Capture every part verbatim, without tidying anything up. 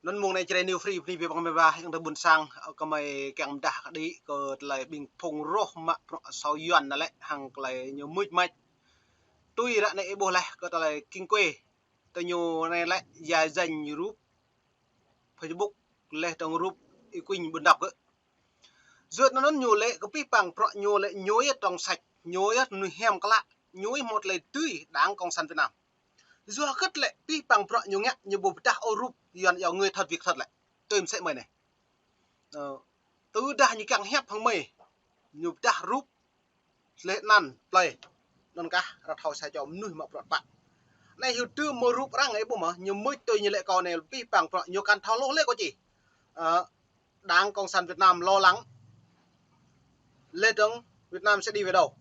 Anŭn mông anai Jrai New Free bơni biă mơ̆ng mơi ba, yang tơ ƀôn sang, ơ, kơmơi kiăng mơdah kơđi kơ tơlơi ƀing phung rŏh mă bruă asâo Yuan anai lĕ, hăng tơlơi ñu mưč mač. Tui ră anai ih ƀuh laih kơ tơlơi kinh quê. Tơ ñu anai lĕ, ya danh rup Facebook, laih dơ̆ng rup Y Quynh ƀôn đăp gơ̆. Yua anŭn ñu lĕ kơ pih păng bruă ñu lĕ ñu yơh trong sạch, ñu yơh mơnuih hiam klă, ñu yơh hmâo tơlơi dưi Đảng Cộng sản Việt Nam. Yua hơget lĕ pih păng bruă ñu ngă ñu ƀu pơdah ôh rup Yuan yua người thật việc thật lĕ. Tui mơsĕ mơi anai. Ơ, tơdah ñu kiăng hiăp hăng mơi, ñu pơdah rup laih anăn plơi. Anŭn kah ră thâo sa čô mơnuih mă bruă tơpă. Anai hyu tơ mơ̆ rup arăng ih ƀuh mơ̆, ñu mưč tui ñu lĕ kâo anai pih păng bruă ñu kăn thâo hluh lĕ kâo čih. Ơ, Đảng Cộng sản Việt Nam lo lắng. Laih dơ̆ng Việt Nam sẽ đi về đâu.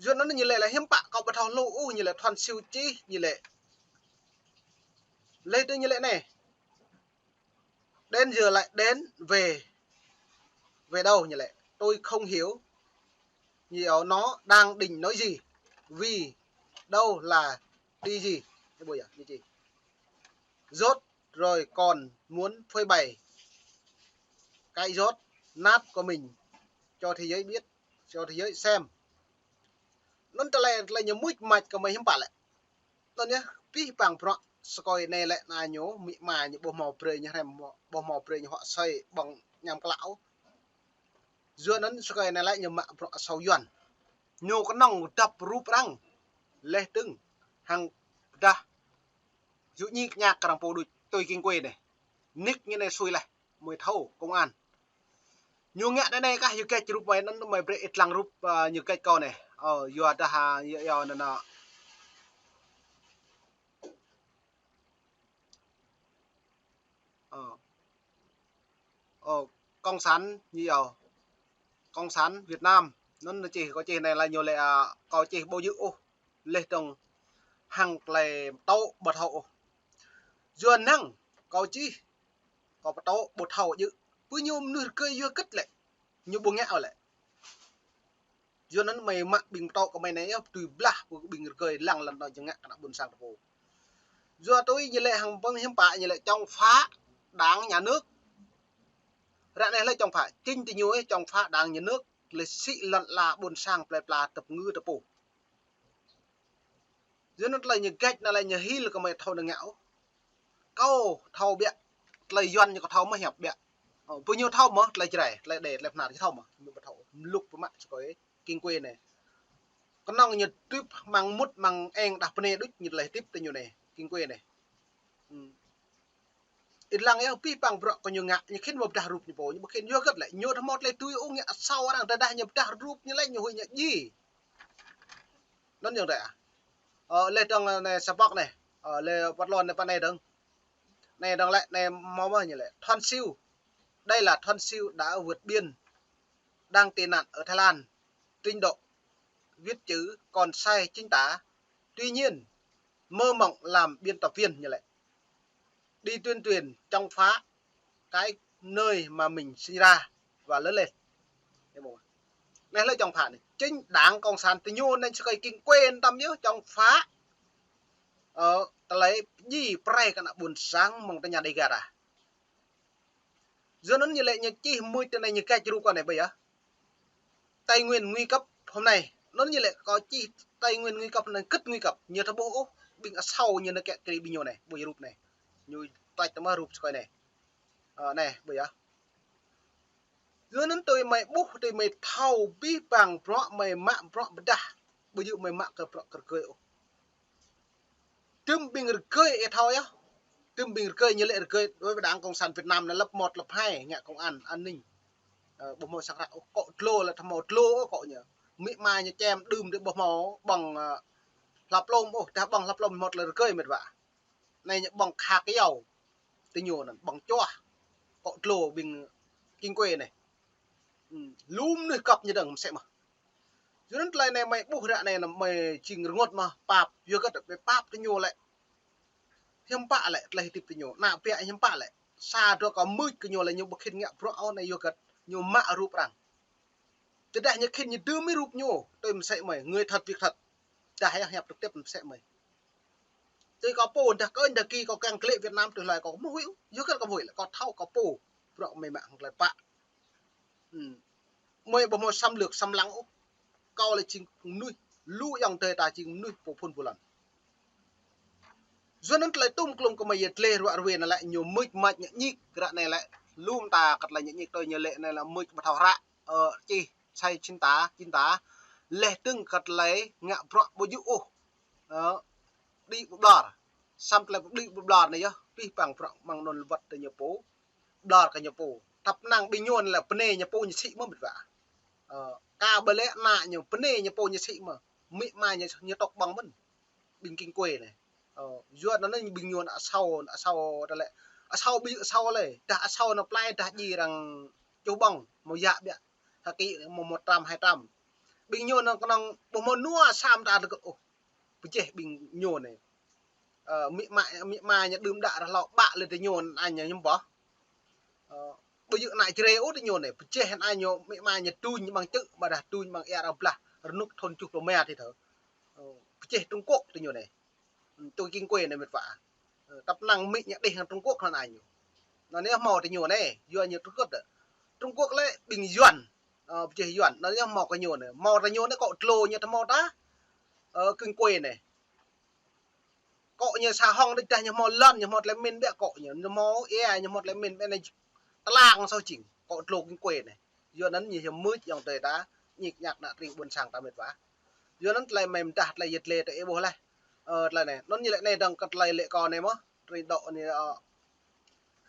Yua anŭn ñu lĕ lĕ hiư̆m pă kâo ƀu thâo hluh ôh, ñu lĕ Thuan Siu čih, ñu lĕ. Laih dơ̆ng ñu lĕ anai. Đến giờ lại đến về, về đâu ñu lĕ. Tôi không hiểu. Ñu yua nó đang định nói gì. Vì đâu là đi gì. Thế bây giờ như gì. Rốt rồi còn muốn phơi bày cái rốt nát của mình cho thế giới biết, cho thế giới xem. Anŭn tơlơi, tơlơi ñu mưč mač kơ mơi hiư̆m pă lĕ. Anŭn yơh, pih păng bruă sơkơi anai lĕ anai ñu, amĭ ama ñu ƀu hmâo brơi ñu hrăm, ƀu hmâo brơi ñu huă asơi ƀơ̆ng añăm klă ôh. Yua anŭn sơkơi anai lĕ ñu mă bruă asâo Yuan. Ñu kơnơ̆ng dăp rup arăng. Laih dơ̆ng hăng pơdah yŭ ñik ñak kơ arăng pô đôč tui kinh quê anai. Nik ñu anai sui laih, mơi thâo công an. Ñu ngă anai anai kah yua kĕč rup mơi anŭn mơi brơi ih lăng rup, ơ, ñu kĕč kâo anai. Ơ, yua dah, ơ, yua, yua anŭn, ơ. Ơ. Ơ, Cộng sản ñu yua. Cộng sản Việt Nam. Anŭn čih, kâo čih anai lĕ ñu lĕ, ơ, kâo čih ƀu djơ̆ ôh. Laih dơ̆ng hăng tơlơi pơtô ƀu thâo ôh. Yua năng kâo čih, kâo pơtô ƀu thâo djơ̆. Pơ ñu mơnuih rơgơi yua hơget lĕ. Ñu ƀu ngă ôh lĕ. Yua anŭn mơi mă ƀing pơtô kơ mơi anai yơh, tui blah pơ ƀing rơgơi lăng lăn anŭn ñu ngă kơ ană ƀôn sang ta pô. Yua tui ñu lĕ hăng pơ̆ng hiư̆m pă ñu lĕ chống phá đảng nhà nước. Ră anai lĕ chống phá, chính tơ ñu yơh chống phá đảng nhà nước, lĕ sĭ lăn ala ƀôn sang plơi pla tơpơngư ta pô. Yua anŭn tơlơi ñu kĕč anai lĕ ñu hil kơ mơi thâo nao ngă ôh. Kâo thâo biă, tơlơi Yuan ñu kâo thâo mơ̆ hiăp biă. Ơ, ƀu ñu thâo mơ̆ tơlơi Jrai, tơlơi Đê, tơlơi Bơhnar ñu thâo mơ̆, ñu ƀu thâo. Mlŭk pơmă sơkơi kinh quê anai. Kơnơ̆ng ñu tip mơ̆ng mŭt mơ̆ng eng đah pơnê đôč ñu tơlơi tip tơ ñu anai, kinh quê anai. Ưm. Ih lăng yơh pih păng bruă kơ ñu ngă, ñu khĭn ƀu pơdah rup ñu pô, ñu ƀu khĭn yua hơget lĕ, ñu ƀu hmâo tơlơi tui ôh ngă asâo arăng, tơdah ñu pơdah rup ñu lĕ ñu huĭ ñu djai. Anŭn yơh anai. Ơ, laih dơ̆ng anai sa pŏk anai, ơ, laih păt lŏn anai pơ anai dơ̆ng. Anai dơ̆ng lĕ, anai hmâo mơ̆ ñu lĕ. Thuan Siu. Đây là Thuan Siu đã vượt biên đang tị nạn ở Thái Lan. Trình độ viết chữ còn sai chính tả. Tuy nhiên, mơ mộng làm biên tập viên ñu lĕ. Đi tuyên truyền chống phá cái nơi mà mình sinh ra và lớn lên. Anai lĕ chống phá anai. Chính đảng cộng sản tơ ñu anai sơkơi kinh quê anŭn tăm yơh chống phá. Ơ, tơlơi djai pơrai kơ ană ƀôn sang mơ̆ng tơña Đêga ta. Yua anŭn ñu lĕ ñu čih mưč tơ anai ñu kĕč rup kâo anai ƀơi yơh. Tây Nguyên nguy cấp hôm nay. Anŭn ñu lĕ kâo čih Tây Nguyên nguy cấp anŭn hơget nguy cấp. Ñu ta ƀuh ôh, ƀing asâo ñu anai kĕ kri ƀing ñu anai, ƀơi rup anai. Ñu tač tơma rup sơkơi anai. Ơ, anai, ƀơi yơh. Yua anŭn tui mơi ƀuh, tui mơi thâo pih păng bruă mơi mă bruă pơdah. Ƀu djơ̆ mơi mă kơ bruă kơ rơgơi ôh. Tơm ƀing rơgơi ih thâo yơh. Tơm ƀing rơgơi ñu lĕ rơgơi đối với Đảng Cộng sản Việt Nam anai lớp một, lớp hai, ngă công an, an ninh. Ơ, ƀu hmâo sang ră ôh, akŏ dlô lĕ ƀu hmâo dlô ôh akŏ ñu. Amĭ ama ñu čem đưm đĕ ƀu hmâo ƀơ̆ng, ơ, hlăp lŏm ôh, dah ƀơ̆ng hlăp lŏm hmâo tơlơi rơgơi mĕt wa. Anai ñu ƀơ̆ng khak yâo. Tơ ñu anŭn ƀơ̆ng čuah. Akŏ dlô ƀing kinh quê anai. Ưm, lu mơnuih kăp ñu dơ̆ng mơsĕ mơ̆. Yua anŭn tơlơi anai mơi ƀuh ră anai anŭn mơi jing rơngot mơ̆, pap, yua hơget ƀơi pap tơ ñu lĕ. Hiư̆m pă lĕ, tơlơi hơdip tơ ñu, ană ƀiă hiư̆m pă lĕ. Sa dua kơ mưč kơ ñu lĕ ñu ƀu khĭn ngă bruă ôh anai yua hơget, ñu mă rup arăng. Tơdah ñu khĭn ñu dưm mơi rup ñu, tui mơsĕ mơi, người thật việc thật. Dah yơh hiăp trực tiếp mơsĕ mơi. Tui kâo pô, dah kơ, dah ki kâo kiăng klĕ Việt Nam tui hlơi kâo mơ̆ huĭ ôh. Yua kơ kâo mơ̆ huĭ lĕ kâo thâo kâo pô. Bruă mơi mă hăng tơlơi pă. Hmm. Mơi ƀu hmâo xâm lược xâm lăng ôh. Kâo lĕ jing mơnuih, lu ayŏng adơi ta jing mơnuih pô phŭn pô lăn. Yua anŭn tơlơi tŭm klŭm kơ mơi yơh tlĕ ruă ruê anai lĕ ñu mưč mač ñĕk ñik ră anai lĕ lŏm ta kơ tơlơi ñĕk ñik tui ñu lĕ anai lĕ mưč ƀu thâo hră, ơ, čih sai čin ta, čin ta. Leh tơ̆ng kơ tơlơi ngă bruă ƀu djơ̆ ôh. Ơ, đĭ ƀu ƀlŏr. Sam tơlơi đĭ ƀu ƀlŏr anai yơh, pih pang bruă mơ̆ng anŭn lơwăt tơ ñu pô. Ƀlŏr kơ ñu pô. Tăp năng ƀing ñu anai lĕ bơnai ñu pô ñu sĭ mơ̆ mĕt wa. Ơ, ka ƀơi lĕ ană ñu bơnai ñu pô ñu sĭ mơ̆. Amĭ ama ñu, ñu tŏk ƀơ̆ng mơ̆n. Ƀing king kuê anai. Ơ, yua anŭn anai ƀing ñu ană asâo, ană asâo tơlơi. Asâo ƀu djơ̆ asâo lĕ. Dah asâo anŭn plai dah ji arăng čuh ƀơ̆ng. Hmâo yă biă. Hơkĭ hmâo một trăm hai trăm. Ƀing ñu anŭn kơnơ̆ng ƀu hmâo nua sam ta tơgŭt ôh. Pơjeh ƀing ñu anai. Ơ, amĭ ama, amĭ ama ñu đưm đă rơh hlâo ƀă lĕ tơ ñu anai ñu hiư̆m pă. Ơ, ƀu djơ̆ ană Jrai ôh tơ ñu anai. Pơjeh ană ñu amĭ ama ñu tuñ ƀơ̆ng čư̆, ƀôdah tuñ ƀơ̆ng ia arăng blah, rơnŭk thŭn tơjuh pluh rơma tih thơ. Ơ, pơjeh Trung Quốc tơ ñu anai. Tui king kuê anai mĕt wa. Ơ, tăp năng amĭ ñu đih hăng Trung Quốc hăng ană ñu. Anŭn anai hmâo tơ ñu anai, yua ñu Trung Quốc. Trung Quốc lĕ ƀing Yuan. Ơ, pơjeh Yuan. Anŭn anai hmâo kơ ñu anai. Hmâo tơ ñu anai kŏ tlô ñu tơ hmâo ta. Ơ, king kuê anai. Kŏ ñu sa hŏng đĭ dah ñu hmâo lŏn, ñu hmâo tơlơi mĭn biă kŏ ñu, ñu hmâo ia, ñu hmâo tơlơi mĭn biă anai tơlang soh jing, kŏ tlô king kuê anai. Yua anŭn ñu hiư̆m mưč ayŏng adơi ta, ñik ñak ană tring ƀuôn sang ta mĕt wa. Yua anŭn tơlơi mơi mơdah tơlơi yơh tlĕ tơ ih ƀuh leh. Ơ, tơlơi anai. Anŭn ñu lĕ anai dơ̆ng kơ tơlơi lĕ kâo anai mơ̆, tring dŏ anai, ơ,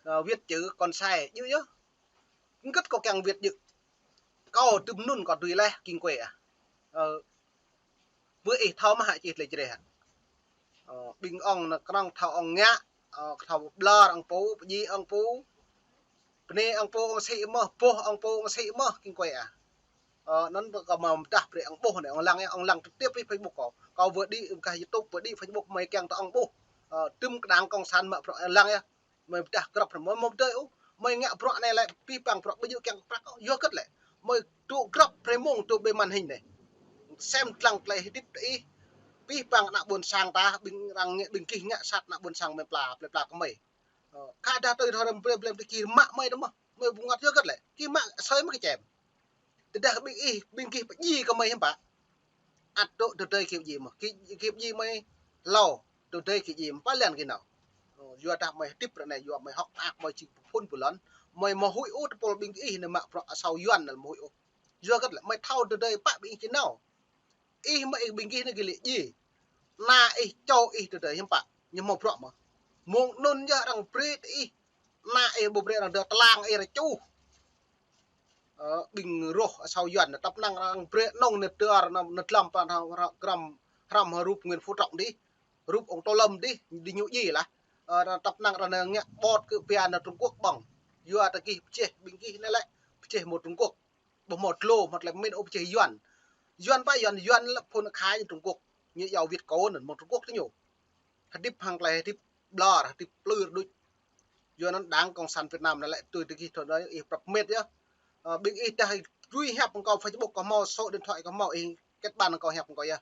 ơ, wĭt čư̆ kon sai, djơ̆ yơh. Hơget kâo kiăng wĭt djơ̆. Kâo tŭm anŭn kâo tui leh king kuê ah. Ơ, ƀơi ih thâo mơ̆ hă čih tơlơi Jrai hă. Ơ, ƀing ŏng anai kơnơ̆ng thâo ŏng ngă, ơ, thâo ƀlŏr ŏng pô, pơdjai ŏng pô. Bơnai ŏng pô ŏng sĭ mơ̆, boh ŏng pô ŏng sĭ mơ̆, king kuê ah. Ơ, anŭn kâo mơ̆ mơdah brơi ŏng ƀuh anai, ŏng lăng yơh, ŏng lăng trực tiếp ƀơi Facebook kâo. Kâo wơ̆t đĭ gah YouTube, wơ̆t đĭ Facebook mơi kiăng tơ ŏng ƀuh. Ơ, tŭm kơđang kông sản mă bruă ŏng lăng yơh. Mơi pơdah grăp hrơi mơi mơ̆ pơdơi ôh. Mơi ngă bruă anai lĕ pih pang bruă ƀu djơ̆ kiăng prăk ôh. Yua hơget lĕ. Mơi dŏ grăp hrơi mông dŏ ƀơi màn hình anai. Sem lăng tơlơi hơdip tơ ih. Pih pang ană ƀuôn sang ta, ƀing arăng ngă, ƀing gih ngă sat ană ƀuôn sang mơi pla, plơi pla kơ mơi. Ơ, ka dah tui thâo răm brem brem tơ gih mă mơi tơ mơ̆. Mơi ƀu ngă yua hơget lĕ. Gih mă asơi mơ̆ kơ čem. Tơdah ƀing ih, ƀing gih pơdjai kơ mơi hiư̆m pă. Ăt dŏ tơdơi gih pơdjai mơ̆. Gih, gih pơdjai mơi hlâo, tơdơi gih pơdjai mơi pơlan gih nao. Ơ, yua dah mơi hơdip ră anai, yua mơi hŏk mơak mơi jing pô phŭn pô lŏn, mơi mơ̆ huĭ ôh tơpul ƀing ih anai mă bruă asâo Yuan anai mơ̆ huĭ ôh. Yua hơget lĕ, mơi thâo tơdơi pă ƀing ih či nao. Ih mơ̆ ih ƀing gih anai gih lĕ djai. Ană ih čô ih tơdơi hiư̆m pă. Ñu hmâo bruă mơ̆. Mơ̆ng anŭn yơh arăng brơi tơ ih. Ană ih ƀu brơi arăng dŏ tơlang ih rơčuh. Ơ, ƀing roh asâo Yuan, tăp năng arăng brơi anŭn anai dơr anŭn anai dlăm pran hrăm, hrăm, hrăm rup Nguyễn Phú Trọng dih. Rup ŏng Tô Lâm dih, dih ñu djai lah. Ơ, tăp năng arăng ngă ƀot kơ pia anai Trung Quốc ƀơ̆ng. Yua tơ gih pơjeh, ƀing gih anai lĕ pơjeh mơ̆ Trung Quốc. Ƀu hmâo tlô, hmâo tơlơi mĭn ôh pơjeh Yuan. Yuan pă Yuan, Yuan lĕ phŭn Khải ñu Trung Quốc. Ñu iâu Việt Cộng anŭn mơ̆ Trung Quốc tơ ñu. Hơdip hăng tơlơi hơdip ƀlŏr, hơdip plư rơđuč. Yua anŭn đảng Cộng sản Việt Nam anai lĕ tui tơ gih thâo anai ih prăp mĕt yơh. Ơ, ƀing ih dah tui hiăp hăng kâo Facebook kâo hmâo, số điện thoại kâo hmâo, ih kết bạn hăng kâo hiăp hăng kâo yơh.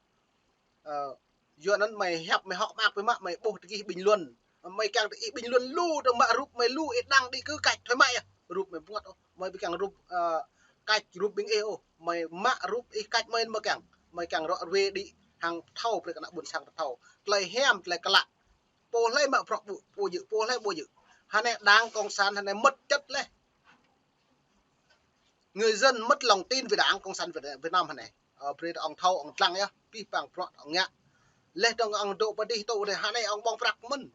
Ơ, yua anŭn mơi hiăp mơi hŏk mơak ƀơi mă mơi ƀuh tơ gih bình luận. Mơi kiăng tơ ih bình luận lu tơ mă rup mơi lu ih đăng đĭ kơ cách thôi mă yơh. Rup mơi ƀu ngă ôh. Mơi ƀu kiăng rup, ơ, cách rup ƀing ih ôh. Mơi mă rup ih cách mơi mơi kiăng. Mơi kiăng rŏ ruê đĭ hăng thâo brơi kơ ană ƀuôn sang thâo. Tơlơi hiam, tơlơi klă. Pô hlơi mă bruă ƀu, ƀu djơ̆, pô hlơi ƀu djơ̆. Hơnai đảng Cộng sản hơnai mất chất leh. Người dân mất lòng tin về đảng Cộng sản Việt, Việt Nam hơnai. Ơ, brơi tơ ŏng thâo, ŏng lăng yơh, pih pang bruă ŏng ngă. Leh dơ̆ng ŏng dŏ pơ dih tŭ dih, hơnai ŏng ƀơ̆ng prăk mơ̆n.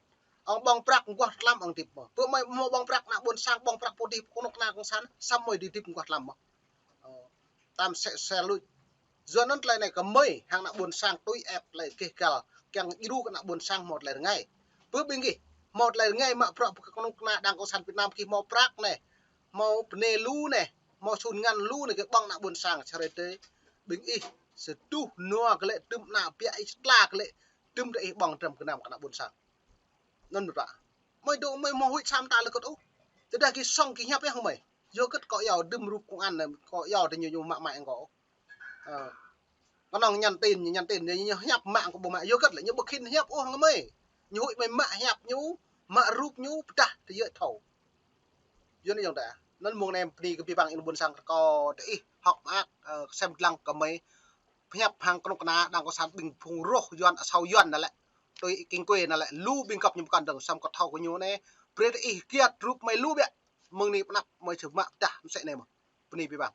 Ŏng ƀơ̆ng prăk, mơguah tlam ŏng hơdip mơ̆. Pơ mơi mơ̆ ƀơ̆ng prăk ană ƀuôn sang, ƀơ̆ng prăk pô dih, kơnuk kơna Cộng sản, samơ̆ mơi hơdip mơguah tlam mơ̆. Ơ, tam se, se luč. Yua anŭn tơlơi anai kơ mơi, hăng ană ƀuôn sang tui ĕp tơlơi gêh gal, kiăng djru kơ ană ƀuôn sang hmâo tơlơi rơngai. Pơ ƀing gih, hmâo tơlơi rơngai mă bruă pơ kơnuk kơna đảng Cộng sản Việt Nam gih hmâo prăk anai, hmâo bơnai lu anai, hmâo sun ngăn lu anai gih ƀơ̆ng ană ƀuôn sang čơrơi tơ ƀing ih, sơduh nua kơ lĕ tŭm ană biă ih sơtla kơ lĕ tŭm tơ ih ƀơ̆ng dram gơnam kơ ană ƀuôn sang. Anŭn mơ̆ pă. Mơi dŏ mơi mơ̆ huĭ sam ta lĕ kơt ôh. Tơdah gih sŏng gih hiăp yơh hăng mơi. Yua hơget kâo iâu đưm rup công an anai, kâo iâu tơ ñu ñu mă mă hăng kâo. Ơ. Kơnơ̆ng nhắn tin, nhắn tin, ñu, ñu hiăp mă kâo ƀu mă. Yua hơget lĕ ñu ƀu khĭn hiăp ôh hăng mơi. Ñu huĭ mơi mă hiăp ñu, mă rup ñu, pơdah tơyơ̆ thâo. Yua anŭn yơh ta. Anŭn mơ̆ng anai bơni kơ abih bang ih ƀôn sang rơkâo tơ ih hơ̆k mơak, ơ, sem lăng kơ mơi pơhiăp hăng kơnuk kơna đang kơ sang ƀing phung roh Yuan, asâo Yuan anŭn lĕ. Tui ih kiăng kơ anŭn lĕ, lu ƀing găp ñu pơkŏn dơ̆ng, samơ̆ kơ thâo kơ ñu anai, brơi tơ ih kiăt rup mơi lu biă. Mơ̆ng anai pơ anăp mơi či mă pơdah mơsĕ anai mơ̆n. Bơni abih bang.